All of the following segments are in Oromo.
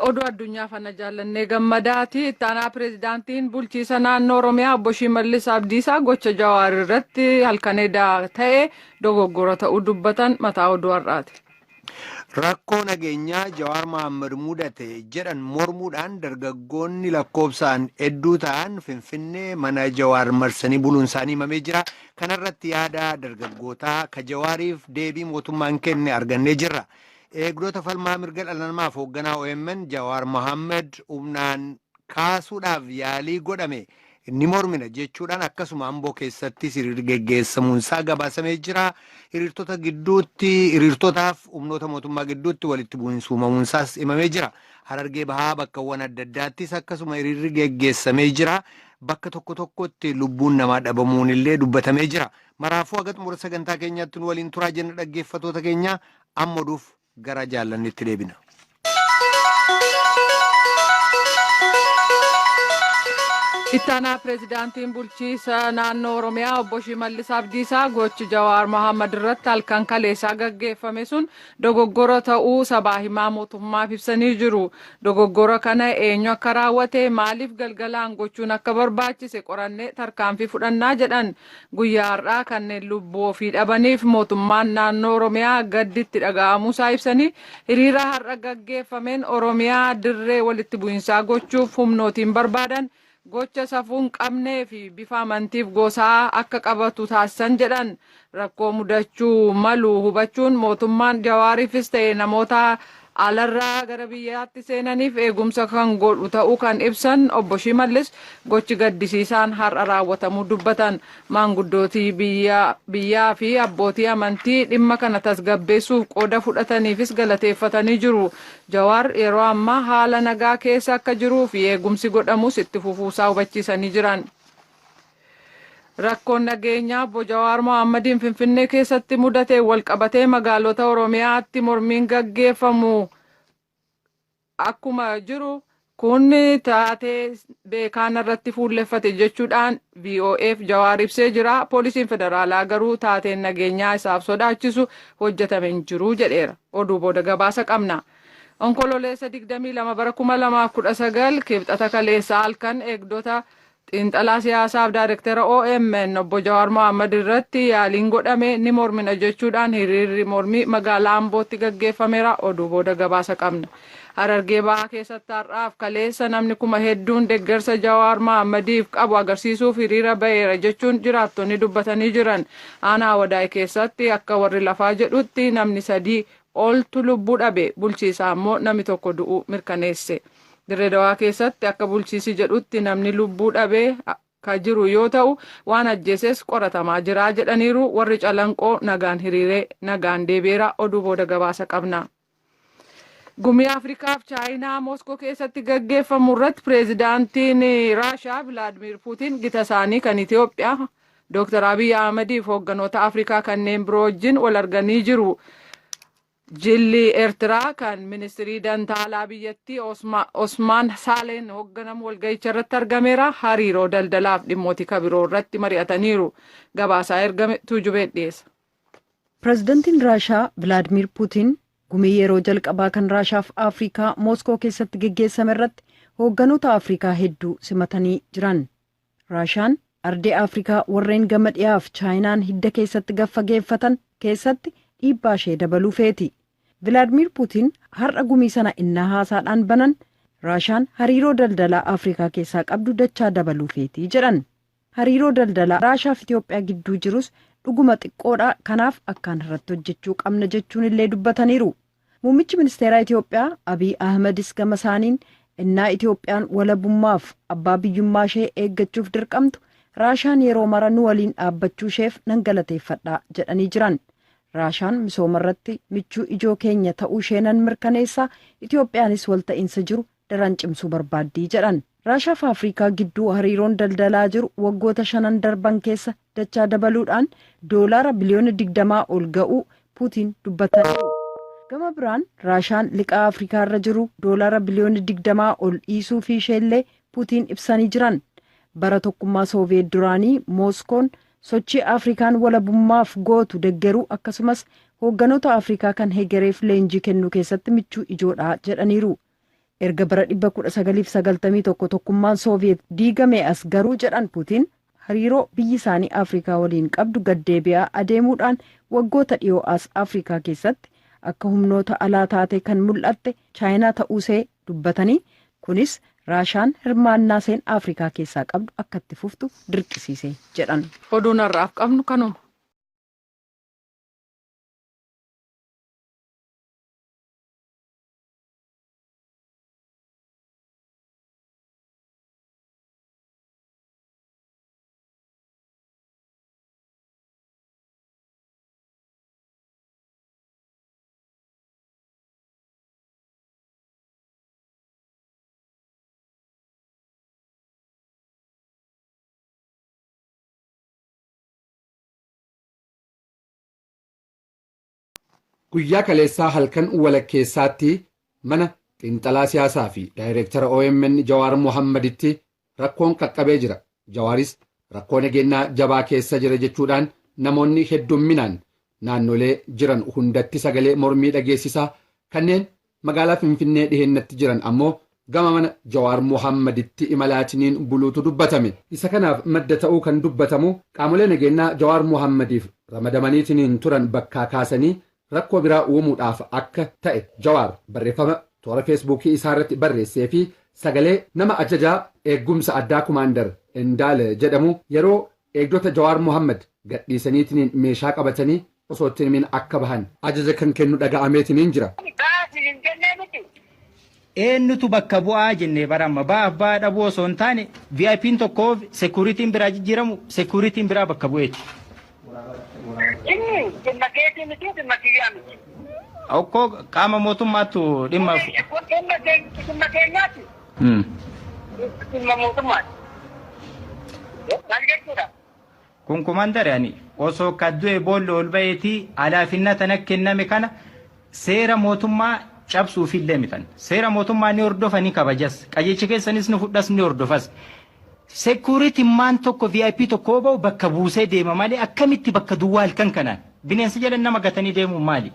Oduu addunyaa fana jaallannee gammadaati. Itti aanaa pireezidaantiin bulchiisa naannoo Oromiyaa obbo Shimallis Abdiisaa gocha Jawaar irratti halkan edaa ta'e dogoggora ta'uu dubbatan mataa oduu har'aati. Rakkoo nageenyaa Jawaar Mohaammed mudate jedhan mormuudhaan dargaggoonni lakkoofsaan hedduu ta'an Finfinnee mana Jawaar marsanii buluun isaanii himamee jira. Kanarratti yaada dargaggootaa ka Jawaariif deebii mootummaan kenne argannee jirra. Eegdota falmaa mirga dhala namaaf hoogganaa OMN Jawaar Mohaammed humnaan kaasuudhaaf yaalii godhame ni mormina jechuudhaan akkasuma Amboo keessattis hiriirri geggeessamuunsaa gabaasamee jira. Hiriirtota gidduutti hiriirtotaaf humnoota mootummaa gidduutti walitti bu'iinsi uumamuunsaas himamee jira. Harargee bahaa bakkawwan adda addaattis akkasuma hiriirri geggeessamee jira. Bakka tokko tokkotti lubbuun namaa dhabamuun illee dubbatamee jira. Maraafuu haga xumura sagantaa keenyaatti nu waliin turaa jenna dhaggeeffatoota keenya amma oduuf gara jaallannitti deebina. Ittaanaa pireezidaantiin bulchiisa naannoo Oromiyaa obbo Shimallis Abdiisaa gochi Jawaar Mohaammed irratti halkan kaleessaa gaggeeffame sun dogoggora ta'uu sabaa himaa mootummaaf ibsanii jiru. Dogoggora kana eenyu akka raawwate maaliif galgalaan gochuun akka barbaachise qorannee tarkaanfii fudhannaa jedhan guyyaa har'aa kanneen lubbuu ofii dhabaniif mootummaan naannoo Oromiyaa gadditti dhaga'amuusaa ibsanii hiriira har'a gaggeeffameen Oromiyaa dirree walitti bu'insaa gochuuf humnootiin barbaadan gocha safuu hin qabnee fi bifa amantiif gosaa akka qabatu taasisan jedhan rakkoo mudachuu malu hubachuun mootummaan Jawaariifis ta'e namoota alarraa gara biyyaatti seenaniif eegumsa kan godhu ta'uu kan ibsan obbo Shimallis gochi gaddisiisaan har'a raawwatamuu dubbatan maanguddootii biyyaa fi abbootii amantii dhimma kana tasgabbeessuuf qooda fudhataniifis galateeffatanii jiru. Jawaar yeroo ammaa haala nagaa keessa akka jiruu fi eegumsi godhamus itti fufuusaa hubachiisanii jiran. Rakkoon nageenyaa obbo Jawaar Mohammadiin Finfinnee keessatti mudate walqabatee magaalota Oromiyaatti mormiin gaggeeffamu akkuma jiru kun taatee beekaan irratti fuulleffate jechuudhaan VOAf Jawaar ibsee jira. Poolisiin federaalaa garuu taateen nageenyaa isaaf sodaachisu hojjetame hin jiru jedheera. Oduu booda gabaasa qabna. Onkololeessa 22 bara 2019 kibxata kaleessa halkan eegdota xiinxalaa siyaasaaf daayirektara OMN obbo Jawaar Mohaammed irratti yaaliin godhame ni mormina jechuudhaan hiriirri mormii magaalaa Ambootti gaggeeffameera. Oduu booda gabaasa qabna. Harargee bahaa keessatti har'aaf kaleessa namni kuma hedduun deeggarsa Jawaar Mohammediif qabu agarsiisuuf hiriira baheera jechuun jiraattonni dubbatanii jiran. Aanaa Wadaay keessatti akka warri lafaa jedhutti namni sadii oltu lubbuu dhabe bulchiisaa immoo namni tokko du'uu mirkaneesse. Dirree Dawaa keessatti akka bulchiisi jedhutti namni lubbuu dhabee ka jiru yoo ta'u waan ajjeeses qoratamaa jira jedhaniiru warri calanqoo nagaan hiriiree nagaan deebi'eera oduu booda gabaasa qabna. Gumii Afrikaaf Chaayinaa Mooskoo keessatti gaggeeffamu irratti pireezidaantiin Raashaa Vilaadimir Puutiin gita isaanii kan Itoophiyaa Dr. Abiy Ahmediif hoogganoota Afrikaa kanneen biroo wajjin wal arganii jiru. Jilli Eertiraa kan ministirii dantaalaa biyyattii Osmaan Saaleen hoogganamu walga'icha irratti argameera. Hariiroo daldalaaf dhimmoota kabiroo irratti mari'ataniiru. Gabaasaa ergame Tuujubee dhiyeessa. Pireezidantiin Raashaa Vilaadimir Puutiin gumii yeroo jalqabaa kan Raashaaf Afrikaa Mooskoo keessatti geggeessame irratti hoogganoota Afrikaa hedduu simatanii jiran. Raashaan ardii Afrikaa warreen gama dhiyaaf Chaayinaan hidda keessatti gaffageeffatan keessatti dhiibbaa ishee dabaluu feeti. Vilaadimir Puutiin har'a gumii sana innaa haasaadhaan banan Raashaan hariiroo daldalaa Afrikaa keessaa qabdu dachaa dabaluu feeti jedhan. Hariiroo daldalaa Raashaaf Itoophiyaa gidduu jirus dhuguma xiqqoodha kanaaf akkaan irratti hojjechuu qabna jechuun illee dubbataniiru. Muummichi ministeeraa Itoophiyaa Abiy Ahmedis gama isaaniin innaa Itoophiyaan walabummaaf abbaa biyyummaa ishee eeggachuuf dirqamtu Raashaan yeroo mara nu waliin dhaabbachuu isheef nan galateeffadha jedhanii jiran. Raashaan misooma irratti michuu ijoo keenya ta'uu ishee nan mirkaneessa Itoophiyaanis walta'iinsa jiru daran cimsuu barbaaddii jedhan. Raashaaf Afrikaa gidduu hariiroon daldalaa jiru waggoota shanan darban keessa dachaa dabaluudhaan doolaara biliyoona 20 ol ga'uu Puutiin dubbataniiru. Gama biraan Raashaan liqaa Afrikaa irra jiru doolaara biliyoona 20 ol dhiisuu fi isheellee Puutiin ibsanii jiran. Bara tokkummaa Sooviyeet duraanii Mooskoon sochii Afrikaan walabummaaf gootu deggeruu akkasumas hoogganoota Afrikaa kan hegereef leenjii kennuu keessatti michuu ijoodha jedhaniiru. Erga bara 1991 tokkummaan Sooviyeet diigame as garuu, jedhan Puutiin, hariiroo biyyi isaanii Afrikaa waliin qabdu gaddeebi'aa adeemuudhaan waggoota dhiyoo as Afrikaa keessatti akka humnoota alaa taate kan mul'atte Chaayinaa ta'uusee dubbatanii, kunis Raashaan hirmaannaa seen Afrikaa keessaa qabdu akka itti fuftu dirqisiise jedhan. Oduun har'aaf qabnu kanuma. Guyyaa kaleessaa halkan walakkeessaatti mana xiinxalaa siyaasaa fi daayireektara OMN Jawaar Mohammaditti rakkoon qaqqabee jira. Jawaaris rakkoo nageenyaa jabaa keessa jira jechuudhaan namoonni heddumminaan naannolee jiran hundatti sagalee mormii dhageessisaa, kanneen magaalaa Finfinnee dhihennatti jiran ammoo gama mana Jawaar Mohammaditti imalaatiniin buluutu dubbatame. Isa kanaaf madda ta'uu kan dubbatamu qaamolee nageenyaa Jawaar Mohammadiif ramadamaniitiniin turan bakkaa kaasanii rakkoo biraa uumuudhaaf akka ta'e Jawaar barreeffama toora Feesbuukii isaa irratti barreessee fi sagalee nama ajajaa eeggumsa addaa Kumaandar Indaale jedhamu yeroo eegdota Jawaar Mohammad gadhiisaniitiniin meeshaa qabatanii osoo itti himin akka bahan ajaja kan kennu dhaga'ameetiniin jira. Eenyutu bakka bu'aa jennee baramma ba'aaf ba'aa dhabuu osoo hin taane, VIP'n tokkoof security'n biraa jijjiiramu, security'n biraa bakka bu'eeti. Inni dhimma keetii miti, dhimma kiyyaa miti. Okkoo qaama mootummaattu dhimma. Kun dhimma keenyaati. Dhimma mootummaati. Maal jechuudha? Kun kumandare ani osoo kaddu'e boolla ol ba'eetii alaafinna tana kenname kana seera mootummaa cabsuufillee mitan. Seera mootummaa ni hordofa, ni kabajas. Qajeelcha keessanis ni fudhas, ni hordofas. Security maan tokko VIP tokko ba'u bakka buusee deema malee, akkamitti bakka duwwaa halkan kanaan bineensa jala nama gatanii deemuun maali?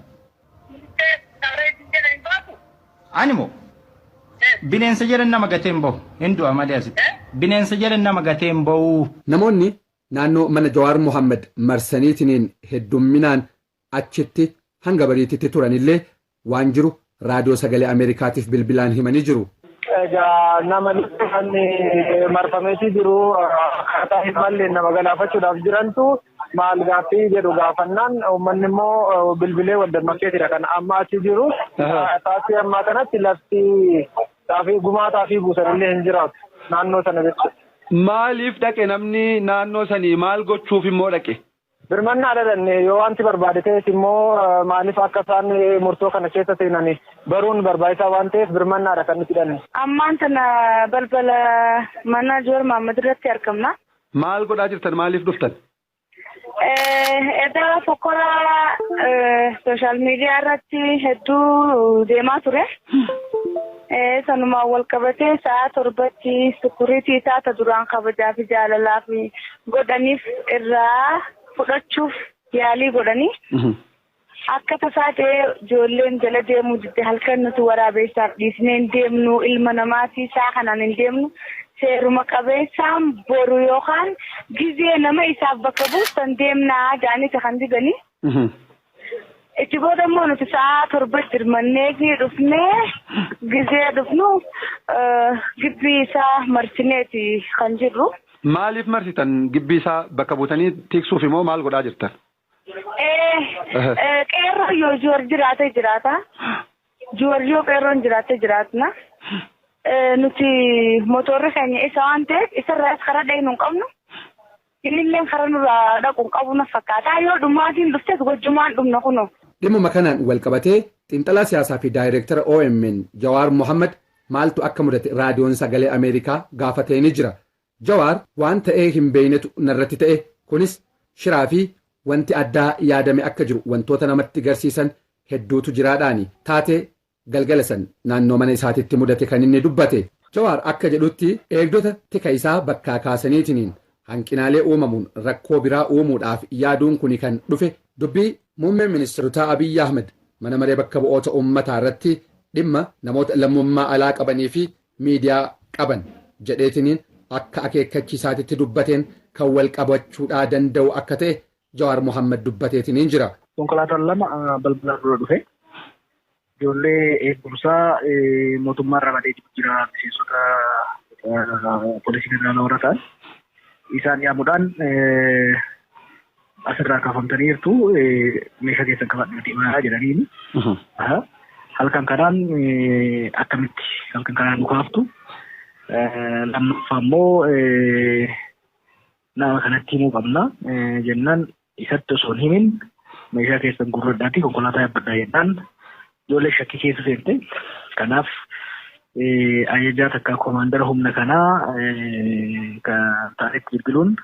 Ani moo bineensa jala nama gatee hin bahu, hin du'a malee asitti. Bineensa jala nama gatee hin bahu. Namoonni naannoo mana Jawaar Mohammad marsaniitiniin heddumminaan achitti hanga bariititti turanillee waan jiru Raadiyoo Sagalee Ameerikaatiif bilbilaan himanii jiru. Egaa nama kan marfameetii jiru akkaataa hin malleen nama galaafachuudhaaf jirantu maal gaaffii jedhu gaafannaan, uummanni immoo bilbilee wal dammaqeetidha kan amma achi jiru. Taasii ammaa kanatti lafti xaafii gumaa xaafii buusanillee hin jiraatu naannoo sana jechuudha. Maaliif dhaqe namni naannoo sanii, maal gochuuf immoo dhaqe? Birmannaa dhalanne yoo wanti barbaade ta'es immoo, maaliif akka isaan murtoo kana keessa seenan baruun barbaachisaa waan ta'eef birmannaadha kan nuti hidhanne. Ammaan tana balbala mana Joor Mahammad irratti argamna. Maal godhaa jirtan, maaliif dhuftan? Edaa fokkora social media irratti hedduu deemaa ture. Sanumaan wal qabatee sa'a 7tti security isaa ta duraan kabajaa fi jaalalaa fi godhaniif irraa fudhachuuf yaalii godhanii. Akka tasaa ta'ee ijoolleen jala deemuu didde. Halkan nuti waraabeessaaf dhiisnee hin deemnu, ilma namaatii isaa kanaan hin deemnu, seeruma qabeessaan boru yookaan gizee nama isaaf bakka buusan deemnaa jaaniiti kan didanii. Itti booda immoo nuti sa'a 7tti hirmannee fi dhufnee, gizee dhufnu gibbii isaa marsineeti kan jirru. Maaliif marsitan gibbii isaa, bakka buutanii tiksuuf immoo maal godhaa jirtan? Qeerroo yoo Joor jiraate jiraata. Joor yoo qeerroon jiraate jiraatna. Nuti motorri keenya isa waan ta'eef isarraas karaa dhayinu hin qabnu. Innillee karaa nurraa dhaqu hin qabu na fakkaata. Yoo dhumaatiin dhuftes wajjumaan dhumna kunoo. Dhimmuma kanaan wal qabatee xiinxalaa siyaasaa fi daayireektara OMN Jawaar Mohammad maaltu akka mudate Raadiyoon Sagalee Ameerikaa gaafatee ni jira. Jawaar waan ta'ee hin beeynetu narratti ta'e, kunis shiraa fi wanti addaa yaadame akka jiru wantoota namatti garsiisan hedduutu jiraadhaani taatee galgala san naannoo mana isaatitti mudate kan inni dubbate. Jawaar akka jedhutti eegdota tika isaa bakkaa kaasaniitiniin hanqinaalee uumamuun rakkoo biraa uumuudhaaf yaaduun kuni kan dhufe dubbii muummeen ministeerotaa Abiyyi Ahmed mana maree bakka bu'oota uummataa irratti Dhimma namoota lammummaa alaa qabanii fi miidiyaa qaban jedheetiniin akka akeekkachiisaatitti dubbateen kan wal qabachuudhaa danda'u akka ta'e Jawaar Mohaammed dubbateetiniin jira. Konkolaataan lama balbala dura dhufe. Ijoollee eegumsaa mootummaa irraa badee jira miseensota poolisii federaalaa warra ta'an. Isaan yaamuudhaan asirraa kaafamtaniirtu meeshaa keessan qabadhaa deemaa jedhaniini. Halkan kanaan akkamitti halkan kanaan nu kaaftu. Lammaffaa immoo nama kanatti himuu qabna jennaan isatti osoo hin himin meeshaa keessan gurradhaati konkolaataa yaabbadhaa jennaan ijoollee shakkii keessa seente. Kanaaf ajajaa takka koomaandara humna kanaa kan ta'anitti bilbiluun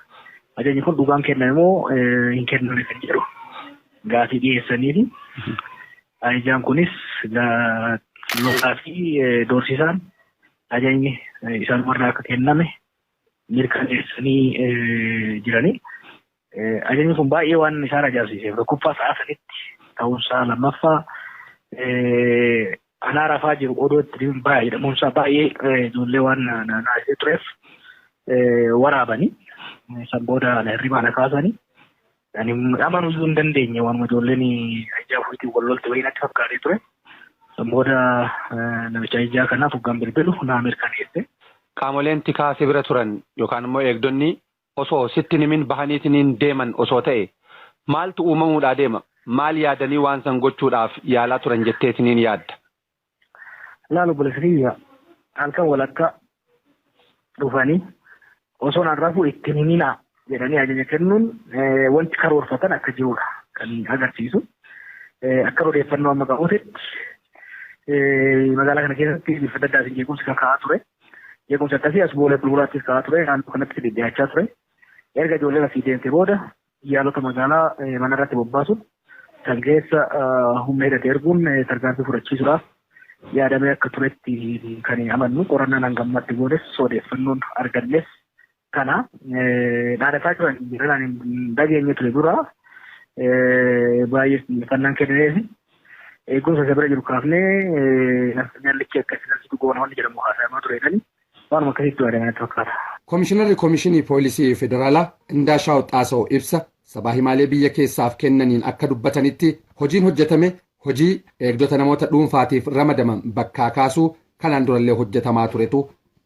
ajajni kun dhugaan kenname moo hin kenname kan jedhu gaafii dhiyeessaniifi. Ajajaan kunis lolaa fi doorsisaan ajajni isaanumarraa akka kenname mirkaneessanii jirani. Ajajni kun baay'ee waan isaan ajaa'ibsiiseef tokkoffaa sa'a sanitti ta'uunsaa lammaffaa anaa rafaa jiru odoo itti baay'ee jedhamuunsaa baay'ee ijoollee waan naasisee tureef waraabanii san booda hirribaa na kaasanii. Ani amanuu iyyuu hin dandeenye waanuma ijoolleen ajjaa ofiitiin wal lolte wayii natti fakkaatee ture. San booda namicha ajjaa kanaaf hoggaan bilbilu naa mirkaneesse. Qaamoleen tikaa si bira turan yookaan immoo eegdonni osoo sitti himin bahaniitiin deeman osoo ta'e maaltu uumamuudhaa deema? Maal yaadanii waan san gochuudhaaf yaalaa turan jetteetiniin yaadda? Laalu obboleessa halkan walakkaa dhufanii osoo naan rafuu itti himinaa jedhanii ajaja kennuun wanti karoorfatan akka jirudha kan agarsiisu. Akka odeeffannoo amma qabuutti magaalaa kana keessatti bifa adda addaatiin jeequmsi kan ka'aa ture. Jeequmsi akkasii as boolee bulbulaattis ka'aa ture. Naannoo kanatti deddeebi'achaa ture. Erga ijoolleen asii deemte booda yaalota magaalaa mana irratti bobbaasuun kan keessa humna hidhate erguun tarkaanfii fudhachiisuudhaaf yaadamee akka turetti kan amannu qorannaan hanga ammaatti goones odeeffannoon argannes kana dhaadataa turan jiran dhageenye ture dura baay'ee xiyyeeffannaan kennameef eegumsa isa bira jiru kaafnee nyaallichi akkasii goona wanni jedhamu haasayamaa tureedhani waanuma akkasitti yaadamee natti fakkaata. Komishinarri Komishinii Poolisii Federaalaa Indaashaw Xaasoo ibsa sabaa himaalee biyya keessaaf kennaniin akka dubbatanitti hojiin hojjetame hojii eegdota namoota dhuunfaatiif ramadaman bakkaa kaasuu kanaan durallee hojjetamaa turetu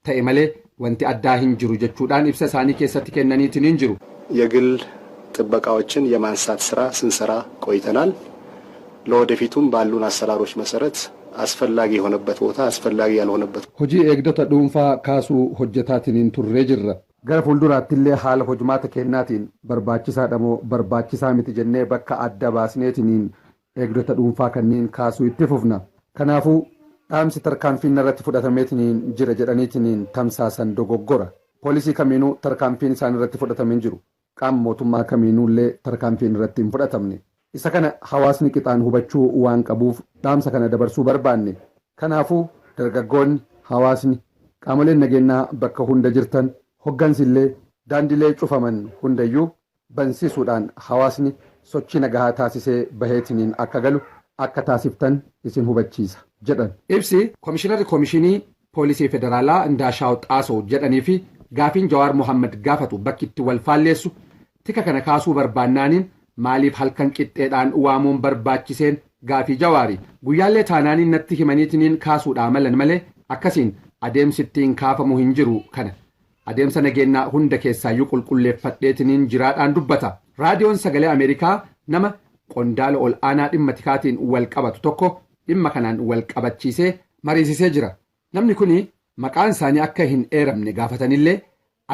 ta'e malee wanti addaa hin jiru jechuudhaan ibsa isaanii keessatti kennaniitiin hin jiru. የግል ጥበቃዎችን የማንሳት ስራ ስንሰራ ቆይተናል። ለወደፊቱም ባሉን አሰራሮች መሰረት አስፈላጊ የሆነበት ቦታ አስፈላጊ ያልሆነበት Hojii eegdota dhuunfaa kaasuu hojjetaatiin turree jirra. Gara fuulduraattillee haala hojumaata kennaatiin barbaachisaadha moo barbaachisaa miti jennee bakka adda baasneetiniin eegdota dhuunfaa kanneen kaasuu itti fufna. Kanaafuu dhaamsi tarkaanfiin irratti fudhatameetiniin jira jedhaniitiniin tamsaasan dogoggora. Poolisii kamiinuu tarkaanfiin isaan irratti fudhatamee hin jiru. Qaama mootummaa kamiinuullee tarkaanfiin irratti hin fudhatamne. Isa kana hawaasni qixaan hubachuu waan qabuuf dhaamsa kana dabarsuu barbaanne. Kanaafuu dargaggoonni, hawaasni, qaamoleen nageenyaa bakka hunda jirtan hoggansillee daandilee cufaman hundayyuu bansiisuudhaan hawaasni sochii nagahaa taasisee baheetiniin akka galu akka taasiftan isin hubachiisa jedhan. Ibsi Komishinarri Komishinii Poolisii Federaalaa Indaashaw Xaasoo jedhanii fi gaafiin Jawaar Mohaammed gaafatu bakki itti wal faalleessu tika kana kaasuu barbaannaaniin maaliif halkan qixxeedhaan waamuun barbaachiseen gaafii Jawaari. Guyyaallee taanaaniin natti himaniitiniin kaasuudhaa malan malee akkasiin adeemsi ittiin kaafamu hin jiru kana. Adeemsa nageenyaa hunda keessaayyuu qulqulleeffadheetiniin jiraadhaan dubbata. Raadiyoon Sagalee Ameerikaa nama qondaala ol aanaa dhimma tikaatiin wal qabatu tokko dhimma kanaan wal qabachiisee mariisisee jira. Namni kuni maqaan isaanii akka hin eeramne gaafatanillee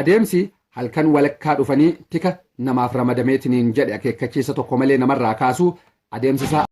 adeemsi halkan walakkaa dhufanii tika namaaf ramadameetiniin jedhe akeekkachiisa tokko malee namarraa kaasuu adeemsisaa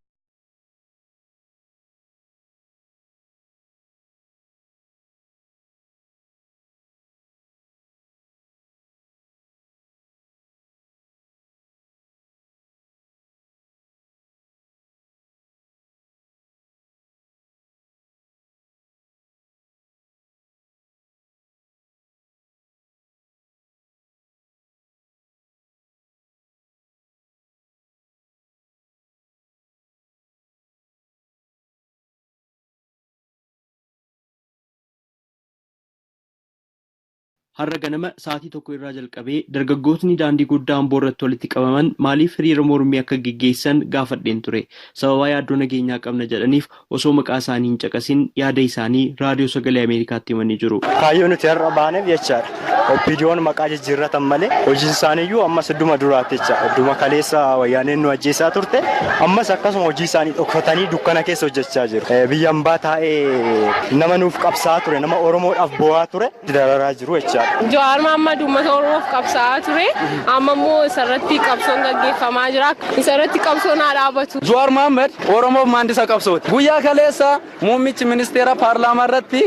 Har'a ganama sa'aatii 1 irraa jalqabee dargaggootni daandii guddaa Amboo irratti walitti qabaman maaliif hiriira mormii akka geggeessan gaafadheen ture. Sababaa yaaddoo nageenyaa qabna jedhaniif osoo maqaa isaanii hin caqasin yaada isaanii Raadiyoo Sagalee Ameerikaatti himanii jiru. Kaayyoo nuti har'a baaneef jechaadha. OPDOn maqaa jijjiirratan malee hojiin isaaniiyyuu ammas idduma duraatti jechaadha. Idduma kaleessa wayyaaneen nu ajjeesaa turte ammas akkasuma hojii isaanii dhokfatanii dukkana keessa hojjechaa jiru. Biyya ambaa taa'ee nama nuuf qabsaa'aa ture, nama Oromoodhaaf bo'aa ture dararaa jiru jechaadha. Jawaar Mahaammad uummata Oromoof qabsaa'aa ture. Amma immoo isarratti qabsoon gaggeeffamaa jira. Isarratti qabsoon haa dhaabatu. Jawaar Mahaammad Oromoof maandisa qabsooti. Guyyaa kaleessa muummichi ministeera paarlaamaa irratti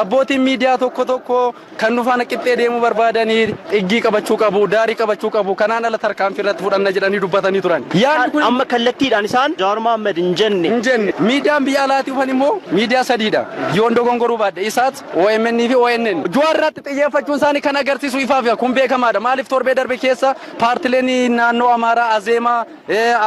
abbootiin miidiyaa tokko tokko kan nu faana qixxee deemuu barbaadanii xiggii qabachuu qabu, daarii qabachuu qabu, kanaan ala tarkaanfii irratti fudhanna jedhanii dubbatanii turan. Yaadni kun amma kallattiidhaan isaan Jawaar Mahaammad hin jenne. Hin jenne. Miidiyaan biyya alaatii dhufan immoo miidiyaa sadiidha. Yoon dogongoruu baadhe Isaat, OMN fi ONN. Jawaar irratti xiyyeeffachuun isaanii kan agarsiisu ifaaf kun beekamaadha. Maaliif torbee darbe keessa paartileen naannoo Amaaraa, Azeemaa,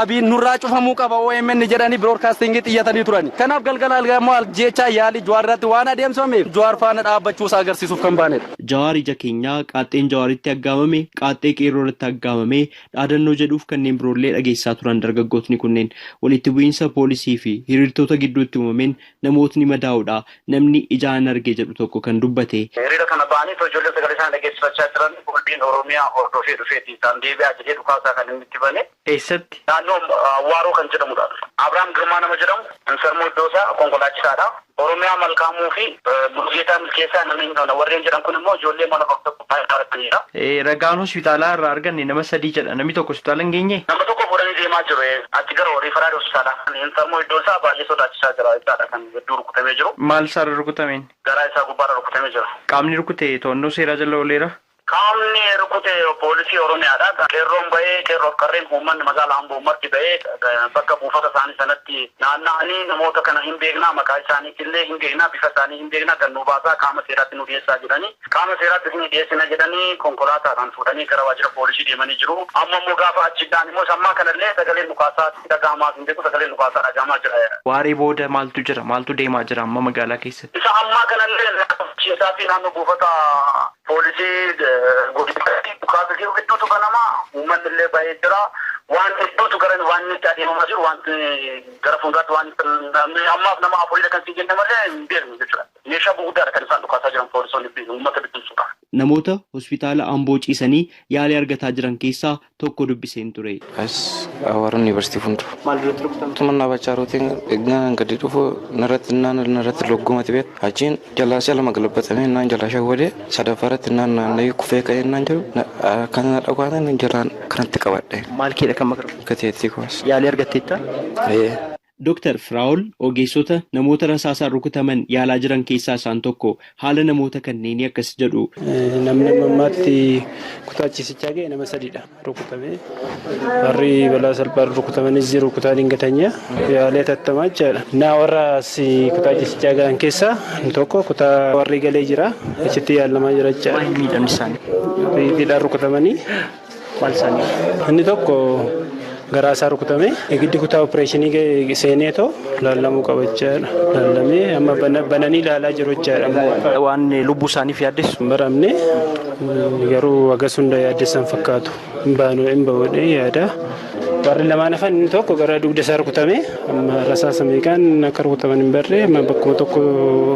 Abiin nurraa cufamuu qaba OMN jedhanii biroodkaastingii xiyyatanii turan. Kanaaf galgala immoo jecha yaalii Jawaar irratti waan adeemsifameef Jawaar faana dhaabbachuu isaa agarsiisuuf kan baanedha. Jawaar ija keenyaa, qaaxxeen Jawaaritti aggaamame, qaaxxee qeerroo irratti aggaamame dhaadannoo jedhuuf kanneen biroollee dhageessaa turan dargaggootni kunneen. Walitti bu'iinsa poolisii fi hiriirtota gidduutti uumameen namootni madaa'uudha. Namni ijaan arge jedhu tokko kan dubbate. Hiriira kana ba'anii ijoollee sagalee isaan dhageessifachaa jiran poolisiin Oromiyaa hordofee dhufeeti isaan deebi'aa jedhee dhukaasaa kan inni itti bane. Eessatti? Naannoo Awwaaroo kan jedhamudha. Abiraam Girmaa nama jedhamu, Insarmoo Iddoosaa konkolaachisaadha. Oromiyaa Malkaamuu fi Mulugeetaa Milkeessaa namni warreen jedhan kun immoo ijoollee mana barumsaa qophaa'ee baratanidha. Ragaan hospitaalaa irraa arganne nama 3 jedha. Namni tokko hospitaala hin geenye? Nama tokko fuudhanii deemaa jiru. Achi gara riifaraal hospitaalaa. Insarmoo Iddoosaa baay'ee sodaachisaa jira. Isaadha kan hedduu rukutamee jiru. Maal isaarra rukutameen? Garaa isaa gubbaarra rukutamee jira. Qaamni rukute to'annoo seeraa jala ooleera? Qaamni rukute poolisii Oromiyaadha. Qeerroon bahee, qeerroof qarreen uummanni magaalaa Amboo marti bahee bakka buufata isaanii sanatti naanna'anii namoota kana hin beeknaa, maqaa isaaniitillee hin beeknaa, bifa isaanii hin beeknaa, kan nu baasaa qaama seeraatti nu dhiyeessaa jedhanii, qaama seeraatti isin dhiyeessina jedhanii konkolaataadhaan fuudhanii gara waajjira poolisii deemanii jiru. Amma immoo gaafa achi ga'an immoo sammaa kanallee sagaleen dhukaasaa dhaga'amaa hin beeku, sagaleen dhukaasaa dhaga'amaa jira. Waaree booda maaltu jira? Maaltu deemaa jira amma magaalaa keessatti? Isa ammaa kanallee isaa fi naannoo buufata poolisii godinatti dhukaasa jiru gidduutu banama. Uummanni illee bahee jira. Waan hedduutu gara waan itti adeemamaa jiru, wanti gara fuulduraatti waan ammaaf nama afuridha kan siin jenne malee hin beeknu jechuudha. Meeshaa gurguddaadha kan isaan dhukaasaa jiran poolisoonni uummata bittinsuudha. Namoota hospitaala Amboo ciisanii yaalii argataa jiran keessaa tokko dubbiseen ture. As Awaaroon Yuunivarsiitii fuuldura. Maal duratti rukutamte? Tumannaa Bachaarotiin eegnaan gadi dhufu narratti narratti loggomate beeku. Achiin jalaa si'a lama galabbatamee naan jalaa shawwadee sadaffaa irratti naan naanna'ee kufee ka'ee naan jedhu kan na dhawwaatan jalaan kanatti qabadhe. Maal keedha kan makaru? Gateettii kumas. Yaalii argatteetta? Dooktar Firaa'ol ogeessota namoota rasaasaan rukutaman yaalaa jiran keessaa isaan tokko. Haala namoota kanneenii akkas jedhu. Namni ammaatti kutaa ciisichaa ga'e nama 3dha rukutame. Warri balaa salphaan rukutamanis jiru kutaa dingatanyaa yaalii hatattamaa jechaadha. Naa warra kutaa ciisichaa ga'an keessaa tokko kutaa warri galee jira achitti yaalamaa jira jechaadha. Maal miidhamni isaanii? Riitiidhaan rukutamanii. Maal isaanii? Inni tokko garaa isaa rukutame giddi kutaa opereeshinii seeneetoo laallamuu qaba jechaadha. Laallamee amma bananii ilaalaa jiru jechaadha. Waan lubbuu isaaniif yaaddessu? Hin baramne garuu hagas hunda yaaddessan fakkaatu. Hin baanu hin ba'uudhee yaada. Warri lamaan hafan inni tokko gara dugda isaa rukutame amma rasaasa meeqaan akka rukutaman hin barree amma bakkuma tokko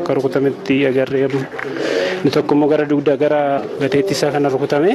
akka rukutametti agarree inni tokko immoo gara dugda gara gateettii isaa kana rukutame.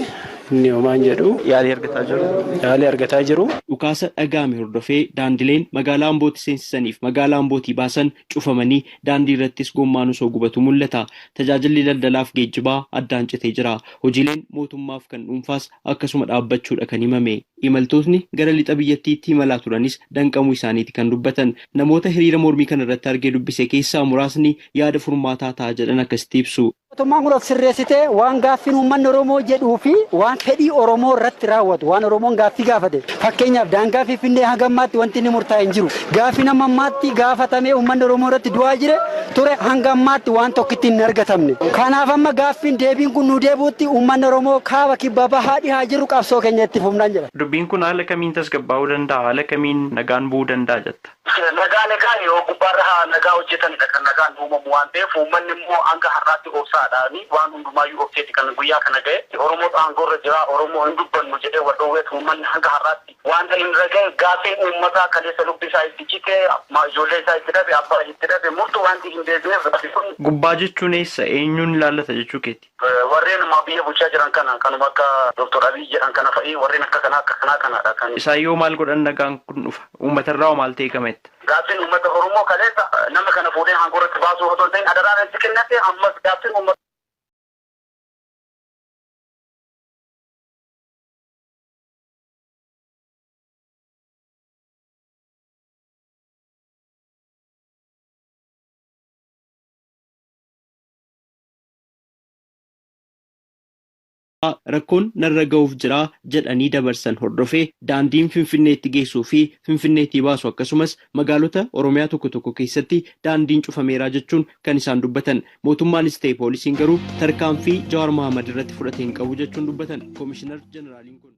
Inni homaan jedhu. Yaalii argataa jiru. Yaalii argataa jiru. Dhukaasa dhaga'ame hordofee daandileen magaalaa Ambootti seensisaniif magaalaa Ambootii baasan cufamanii daandii irrattis gommaan osoo gubatu mul'ata. Tajaajilli daldalaaf geejjibaa addaan citee jira. Hojiileen mootummaaf kan dhuunfaas akkasuma dhaabbachuudha kan himame. Imaltootni gara lixa biyyattiitti imalaa turanis danqamuu isaaniiti kan dubbatan. Namoota hiriira mormii kana irratti argee dubbise keessaa muraasni yaada furmaataa ta'a jedhan akkasitti ibsu. Mootummaan kun of sirreessitee waan gaaffiin uummanni Oromoo jedhuu fi waan fedhii Oromoo irratti raawwatu waan Oromoon gaaffii gaafate. Fakkeenyaaf daangaa Finfinnee hanga ammaatti wanti inni murtaa'e hin jiru. Gaaffii nama ammaatti gaafatamee uummanni Oromoo irratti du'aa jire ture hanga ammaatti waan tokkitti hin argatamne. Kanaaf amma gaaffiin deebiin kun nu deebi'utti uummanni Oromoo kaaba kibbaa bahaa dhihaa jiru qabsoo keenya itti fufnaan jedha. Dubbiin kun haala kamiin tasgabbaa'uu danda'a? Haala kamiin nagaan bu'uu danda'a jetta? Nagaa nagaa yoo gubbaarra nagaa hojjetanidha kan nagaan uumamu waan ta'eef uummanni immoo hanga har'aatti obsaadhaani waan hundumaayyuu obseeti kan guyyaa kana ga'e. Oromoo aangoorra jira, Oromoo hin dubbannu jedhee wal dhoowweetu uummanni hanga har'aatti waan hin raga'e gaaffiin uummataa kaleessa lubbi isaa itti cite, ijoollee isaa itti dhabe, abbaa itti dhabe murtuu wanti hin deebineef. Gubbaa jechuun eessa eenyuun ilaallata jechuu keeti? Warreen biyya bulchaa jiran kana kanuma akka Dooktor Abiy jedhan kana fa'i warreen akka kanaa akka kanaa kanadha kan. Isaan yoo maal godhan nagaan kun dhufa? Uummatarraa hoo maal ta'e gametta? Gaaffiin uummata Oromoo kaleessa nama kana fuudhee aangoorratti baasuu otoo hin ta'in adaraan itti kennate ammas gaaffiin uummata. Rakkoon narra ga'uuf jira jedhanii dabarsan hordofee daandiin Finfinneetti geessuu fi Finfinneetti baasu akkasumas magaalota Oromiyaa tokko tokko keessatti daandiin cufameera jechuun kan isaan dubbatan. Mootummaanis ta'e poolisiin garuu tarkaanfii Jawaar Mohaammed irratti fudhate hin qabu jechuun dubbatan. Komishinar Jeneraaliin kun.